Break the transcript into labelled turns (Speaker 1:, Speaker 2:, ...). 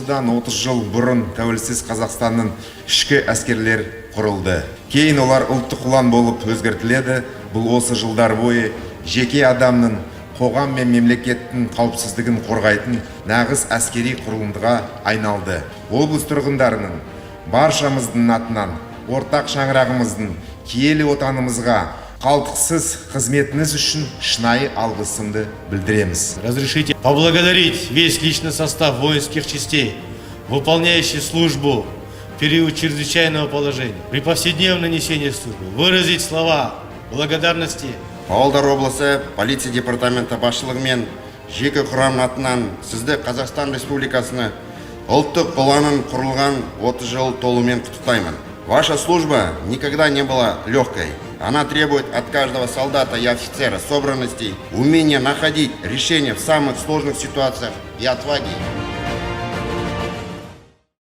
Speaker 1: Осыдан 30 жыл бұрын тәуелсіз Қазақстанның ішкі әскерлер құрылды. Кейін олар Ұлттық ұлан болып өзгертіледі. Бұл осы жылдар бойы жеке адамның, қоғам мен мемлекеттің қауіпсіздігін қорғайтын нағыз әскери құрылымға айналды. Облыс тұрғындарының, баршамыздың атынан ортақ шаңырағымыздың, киелі отанымызға қалтқысыз қызметіңіз үшін шынайы алғысымды білдіреміз.
Speaker 2: Разрешите поблагодарить весь личный состав воинских частей, выполняющий службу в период чрезвычайного положения, при повседневном несении службы, выразить слова благодарности.
Speaker 3: Павлодар облысы полиция департаменті басшылығы мен жеке құрам атынан сізді Қазақстан Республикасының Ұлттық ұланын құрылған 30 жыл толуымен құттықтаймын. Ваша служба никогда не была легкой. Она требует от каждого солдата и офицера собранности, умения находить решения в самых сложных ситуациях и отваги.